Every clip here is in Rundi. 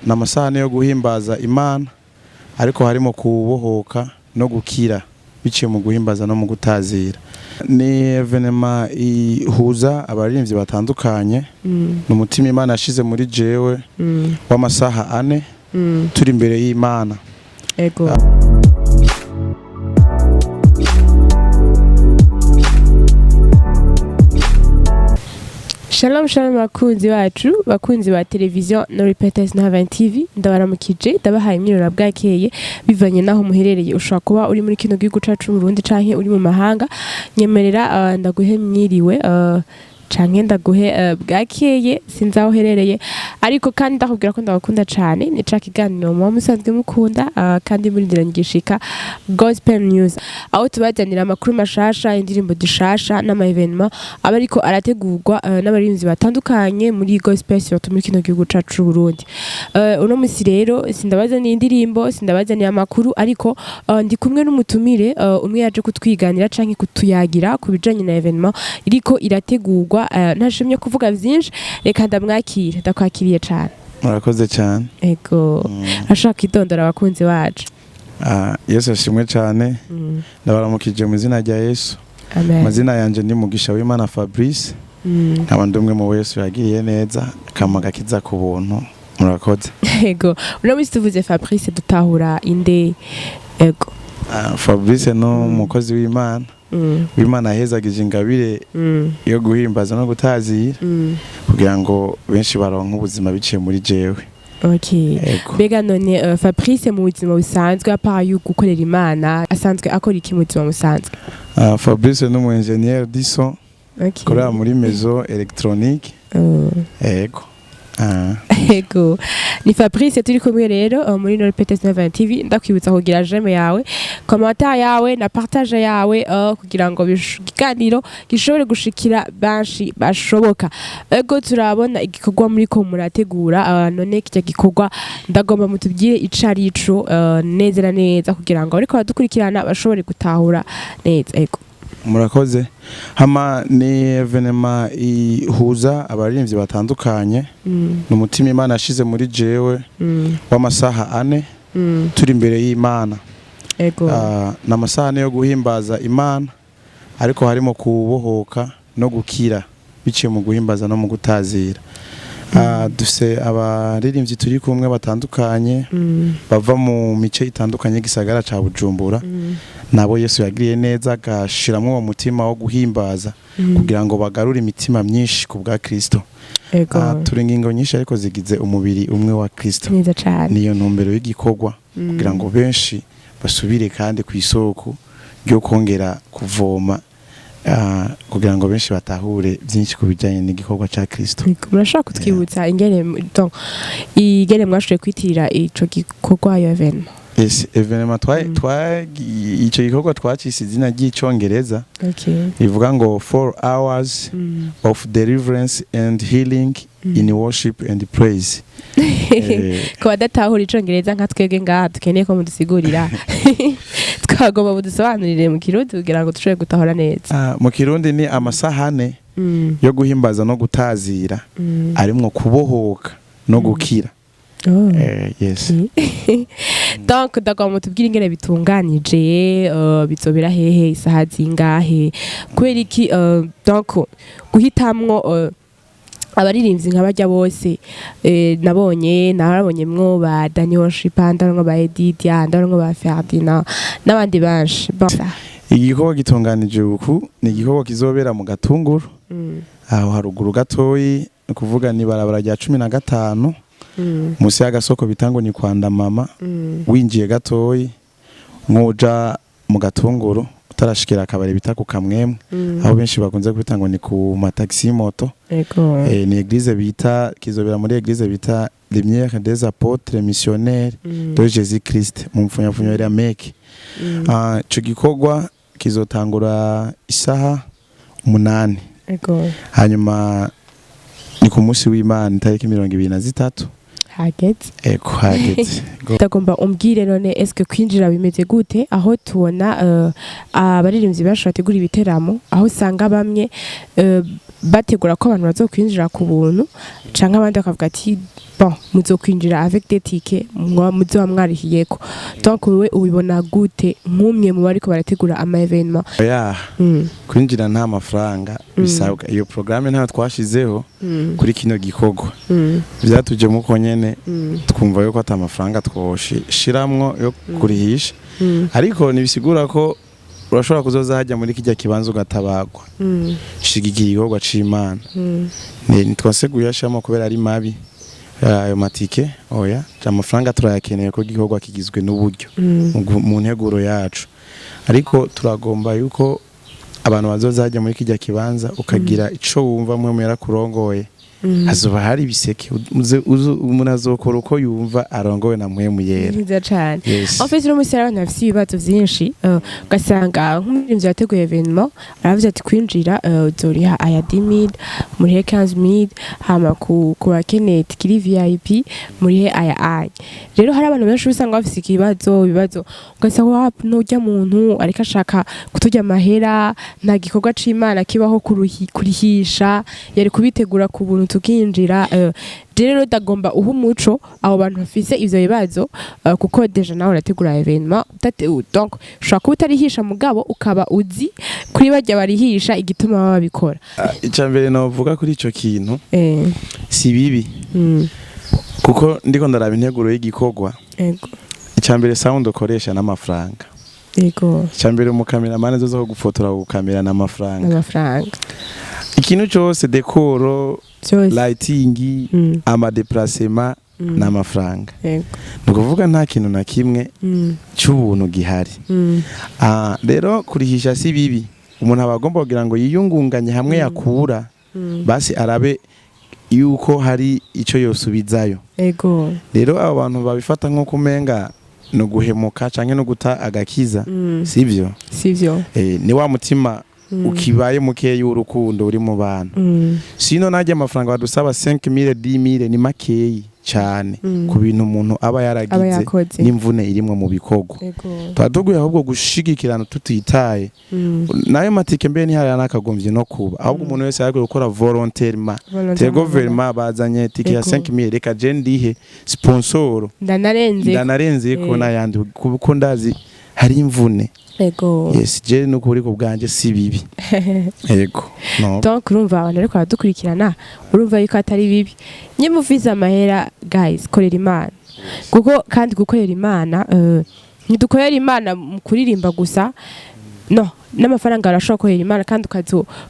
Ni amasahani yo guhimbaza Imana, ariko harimo kubohoka no gukira biciye mu guhimbaza no mu gutazira. Ni événement ihuza abaririmbyi batandukanye. Ni umutima Imana yashize muri jewe w'amasaha 4 turi imbere y'Imana. Ego. Shalom shalom, bakunzi bacu, bakunzi ba televiziyo No Repentance na Heaven TV, ndabaramukije, ndabahaye imyirora bwakeye bivanye naho muherereye. Ushobora kuba uri muri kino gihugu cacu mu Burundi canke uri mu mahanga. Nyemerera ndaguhe mwiriwe canke ndaguhe bwakeye, sinzi aho uherereye, ariko kandi ndakubwira ko ndabakunda cane. Ni ca kiganiro muba musanzwe mukunda kandi murindiranye igishika, Gospel News, aho tubazanira amakuru mashasha, indirimbo zishasha n'ama événements aba ariko arategurwa n'abaririmbyi batandukanye muri gospel, surtout muri kino gihugu cacu c'u Burundi. Uno musi rero sindabazaniye indirimbo, sindabazaniye amakuru, ariko ndi kumwe n'umutumire umwe yaje kutwiganira canke kutuyagira ku bijanye na événement iriko irategurwa. Ntashimye kuvuga vyinshi, reka ndamwakire. Ndakwakiriye cane. Murakoze cyane. Ego. Ashaka kwidondora abakunzi bacu. Yesu ashimwe cyane. Ndabaramukije mu izina rya Yesu. Amen. Amazina yanje ni Mugisha w'Imana Fabrice. Nkaba ndi umwe mu Yesu yagiriye neza akampa agakiza ku buntu. Murakoze. Ego, uno musi tuvuze Fabrice dutahura inde? Ego. Fabrice ni umukozi w'Imana w'Imana yahezagije ingabire yo guhimbaza no gutazira kugira ngo benshi baronke ubuzima biciye muri jewe. Ego. Mbega none Fabrice mu buzima busanzwe, à part yo gukorera Imana, asanzwe akora iki mu buzima busanzwe? Fabrice ni umu ingénieur du son akorera muri maison électronique. Ego. Ego, ni Fabrice turi kumwe rero muri No Repentance Never TV. Ndakwibutsa kugira j'aime yawe, commentaire yawe na partage yawe kugira ngo ikiganiro gishobore gushikira benshi bashoboka. Ego, turabona igikorwa muri ko murategura. None kijya gikorwa ndagomba mutubwire ico ari ico neza na neza kugira ngo ariko badukurikirana bashobore gutahura neza. Ego. Murakoze. Hama ni événement ihuza abaririmbyi batandukanye. Ni umutima Imana yashize muri jewe w'amasaha 4 turi imbere y'Imana. Ni amasahani yo guhimbaza Imana, ariko harimo kubohoka no gukira biciye mu guhimbaza no mu gutazira. Dufise abaririmbyi turi kumwe batandukanye bava mu mice itandukanye y'igisagara ca Bujumbura, nabo Yesu yagiriye neza agashiramwo uwo mutima wo guhimbaza kugira ngo bagarure imitima myinshi ku bwa Kristo. Turi ingingo nyinshi ariko zigize umubiri umwe wa Kristo. Neza cane. Niyo ntumbero y'igikorwa, kugira ngo benshi basubire kandi ku isoko ryo kongera kuvoma, kugira ngo benshi batahure byinshi ku bijyanye n'igikorwa ca Kristo. Yego, murashobora kutwibutsa ingene, donc ingene mwashoboye kwitirira ico gikorwa, iyo événement? Yes, événement twa ico gikorwa twacise izina ry'icongereza rivuga ngo 4 hours of deliverance and healing in worship and praise. Ku badatahura icongereza nka twebwe ngaha, dukeneye ko mudusigurira, twagomba mudusobanurire mu Kirundi kugira ngo dushobore gutahura neza. Mu Kirundi ni amasahane yo guhimbaza no gutazira arimwo kubohoka no gukira. Oh. Yes. Donc ndagomba mutubwire ingene bitunganije, bizobera hehe, isaha zingahe, kubera iki donc guhitamwo abaririmbyi nka barya bose? Nabonye narabonyemwo ba Daniel Shipa, ndabonye ba Edidia, ndabonye ba Ferdinand n'abandi benshi. Bon. Igikorwa gitunganije uku: ni igikorwa kizobera mu Gatunguru, aho haruguru gatoyi, ni ukuvuga ni barabara rya 15, musi y'agasoko bita ngo ni kwa Ndamama. Winjiye gatoyi nk'uja mu Gatunguru, utarashikira akabari bita ku Kamwemwe, aho benshi bakunze kwita ngo ni ku mataxi moto. Ni église bita, kizobera muri église bita Lumière des Apôtres Missionnaires de Jésus Christ, mu mfunyapfunyo ya MEC. Ico gikorwa kizotangura isaha 8. Hanyuma ni ku munsi w'Imana, itariki 23. Hageze. Ego, hageze. Ndagomba umbwire none, eske kwinjira bimeze gute, aho tubona abaririmbyi benshi bategura ibiteramo, aho usanga bamwe Bategura ko abantu bazokwinjira ku buntu, canke abandi bakavuga ati: "Bon, muzokwinjira avec des tickets muzoba mwarihiyeko." Donc wewe ubibona gute nk'umwe mu bariko barategura ama événement? Ya, kwinjira nta mafaranga bisabwa. Iyo programme ntayo twashizeho kuri kino gikorwa. Byatujemo uko nyene, twumva yuko ata mafaranga twoshiramwo yo kurihisha, ariko ntibisigura ko urashobora kuzoza hajya muri kijya kibanza ugatabagwa. Shigikiye igikorwa c'Imana. Ntitwaseguye ashiramo kubera ari mabi ayo matike, oya. Amafaranga turayakeneye ko igikorwa kigizwe n'uburyo mu nteguro yacu, ariko turagomba yuko abantu bazoza hajya muri kijya kibanza ukagira ico wumva mwe yarakurongoye. Hazoba hari ibiseke, umuntu azokora uko yumva arongowe na Mpwemu Yera. Nziza cane. Yes. En fait, uno munsi hari abantu bafise ibibazo vyinshi, ugasanga nk'umuririmbyi yateguye événement aravuze ati: "Kwinjira uzoriha aya 10,000, murihe 15,000, hama ku bakeneye tikiri VIP murihe aya aya." Rero hari abantu benshi usanga bafise ikibazo, ibibazo, ugasanga wapi, nurya muntu ariko ashaka kuturya amahera, nta gikorwa c'Imana kibaho kurihisha, yari kubitegura ku buntu tukinjira. Rero ndagomba uha umuco abo bantu bafise ivyo bibazo, kuko déjà nawe urategura événement, donc ushobora kuba utarihisha, mugabo ukaba uzi kuri barya barihisha igituma baba babikora. Icya mbere novuga kuri ico kintu, si bibi, kuko ndiko ndaraba integuro y'igikorwa. Icya mbere, sound ukoresha n'amafaranga. Icya mbere, umukameramani azoza kugufotora, gukamera n'amafaranga. N'amafaranga. Ikintu cyose, décor, byose, lighting, ama déplacement n'amafaranga. Ni ukuvuga nta kintu na kimwe cy'ubuntu gihari. Rero kurihisha si bibi. Umuntu aba agomba kugira ngo yiyungunganye hamwe yakura, basi arabe yuko hari icyo yosubizayo. Rero abo bantu babifata nko kumenga ni uguhemuka canke no guta agakiza, sivyo. Sivyo. Ni wa mutima ukibaye mukeyi w'urukundo uri mu bantu. Sino najya amafaranga badusaba, 5000, 10,000, ni makeyi cyane ku bintu umuntu aba aba yaragize yakoze n'imvune irimwo mu bikorwa. Tuba tuguye ahubwo gushigikirana tutitaye nayo matike. Mbere ntihari n'akagombye no kuba, ahubwo umuntu wese yagiye gukora volontairement. Tego vraiment bazanye tike ya 5000, reka je ndihe sponsor. Ndanarenze. Ndanarenze ko n'ayandi, kuko ndazi hari imvune. Yes, je n'ukuri ku bwanje si bibi, yego, no. Donc urumva abantu ariko baradukurikirana, urumva yuko atari bibi. Nyine ufise amahera, guys, korera Imana, kuko kandi gukorera Imana, ntidukorera Imana mu kuririmba gusa, no n'amafaranga arashobora gukorera Imana, kandi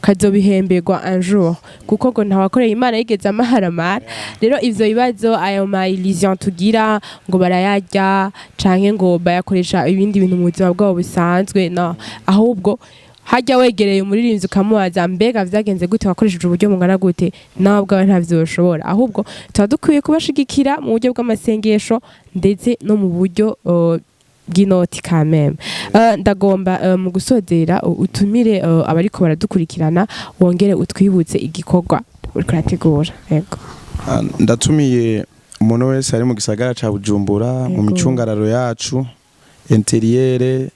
ukazobihemberwa un jour, kuko ngo ntawakorera Imana yigeze amaharamara. Rero ivyo bibazo, ayo ma illusion tugira ngo barayarya canke ngo bayakoresha ibindi bintu mu buzima bwabo busanzwe, no ahubwo hajya wegereye umuririmbyi ukamubaza: "Mbega vyagenze gute? Wakoresheje uburyo bungana gute?" Nawe ubwawe ntavyo ushobora. Ahubwo tuba dukwiye kubashigikira mu buryo bw'amasengesho ndetse no mu buryo bw'inoti kameme. Ndagomba mu gusozera utumire abariko baradukurikirana, wongere utwibutse igikorwa uriko urategura. Yego. Ndatumiye umuntu wese ari mu gisagara ca Bujumbura, mu micungararo yacu intérieure,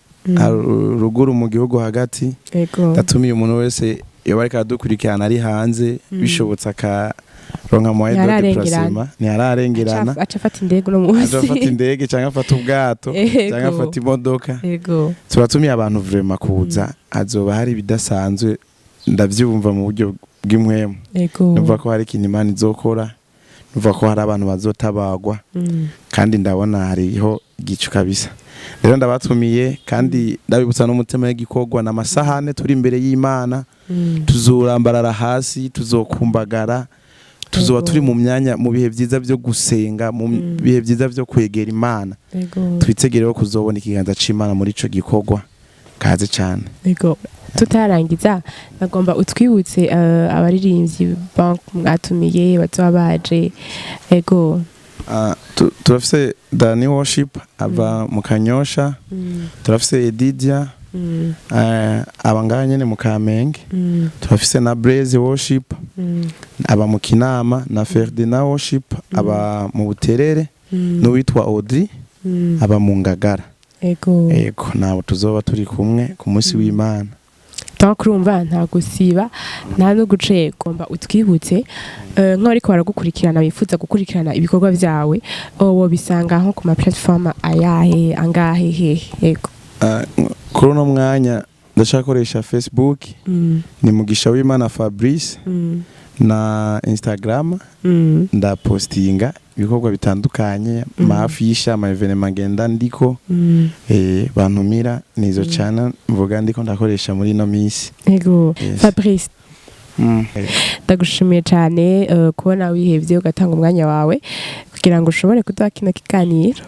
ruguru mu gihugu hagati. Ndatumiye umuntu wese yoba ariko aradukurikirana ari hanze, bishobotse akaronka moyen de Ntihararengerana. déplacement, ntihararengerana. Aca afata indege uno munsi. Aca afata indege cyangwa afata ubwato cyangwa afata imodoka. Turatumiye abantu vraiment kuza, azoba hari ibidasanzwe, ndavyumva mu buryo bw'impwemu. Numva ko hari ikintu Imana izokora, numva ko hari abantu bazotabagwa, kandi ndabona hariho igicu kabisa. Rero ndabatumiye, kandi ndabibutsa n'umutima w'igikorwa n'amasahane turi imbere y'Imana. Tuzorambarara hasi, tuzokumbagara, tuzoba turi mu myanya, mu bihe byiza byo gusenga, mu bihe byiza byo kwegera Imana. Twitegereho kuzobona ikiganza c'Imana muri ico gikorwa. Kaze cyane. Ego. Tutarangiza, nagomba utwibutse abaririmbyi bank mwatumiye bazoba baje. Ego. Turafise Dani Worship ava mu Kanyosha, turafise Edidia, aba ngaha nyene mu Kamenge, turafise na Blaze Worship aba mu Kinama, na Ferdinand Worship aba mu Buterere, n'uwitwa Audrey aba mu Ngagara. Ego. Ego, nabo tuzoba turi kumwe ku munsi w'Imana. Donc urumva nta gusiba, nta no gucegomba. Utwibutse, nk'abariko baragukurikirana, bifuza gukurikirana ibikorwa vyawe, wobisanga nko ku ma plateforme ayahe, angahe, hehe? Yego. Ah, kuri uno mwanya ndashakoresha Facebook, ni Mugisha w'Imana Fabrice, na Instagram. Ndapostinga ibikorwa bitandukanye, ma affiches, ama événements ngenda ndiko, bantumira nizo channel mvuga ndiko ndakoresha muri ino minsi. Yes. Fabrice, ndagushimiye cyane kubona wihevye ugatanga umwanya wawe kugira ngo ushobore kuduha kino kiganiro.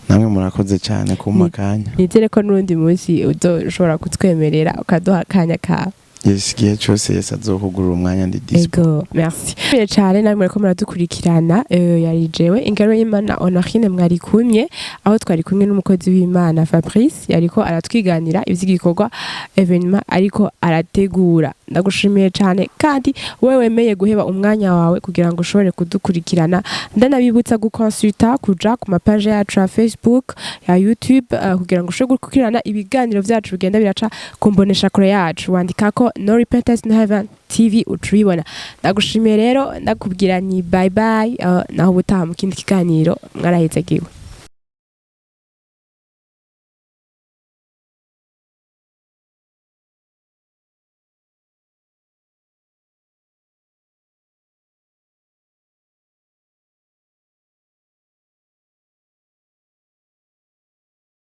Namwe murakoze cyane kumpa akanya. Nizere ko n'urundi munsi uzoshobora kutwemerera ukaduha akanya kawe. Yes, igihe cyose Yesu azokugurura umwanya, ndi dispo. Ego, merci. Mbere cyane namwe muriko muradukurikirana, yari jewe Ingaro y'Imana Honorine mwari kumwe, aho twari kumwe n'umukozi w'Imana Fabrice, yariko aratwiganira ivy'igikorwa événement ariko arategura. Ndagushimiye cyane kandi wewe wemeye guheba umwanya wawe kugira ngo ushobore kudukurikirana. Ndanabibutsa gukonsulta, kuja ku ma page yacu ya Facebook, ya YouTube, kugira ngo ushobore gukurikirana ibiganiro vyacu bigenda biraca ku mboneshakure yacu. Wandikako No Repentance No Heaven TV ucubibona. Ndagushimiye rero, ndakubwira ni bye bye, naho ubutaha mu kindi kiganiro. Mwarahezagiwe.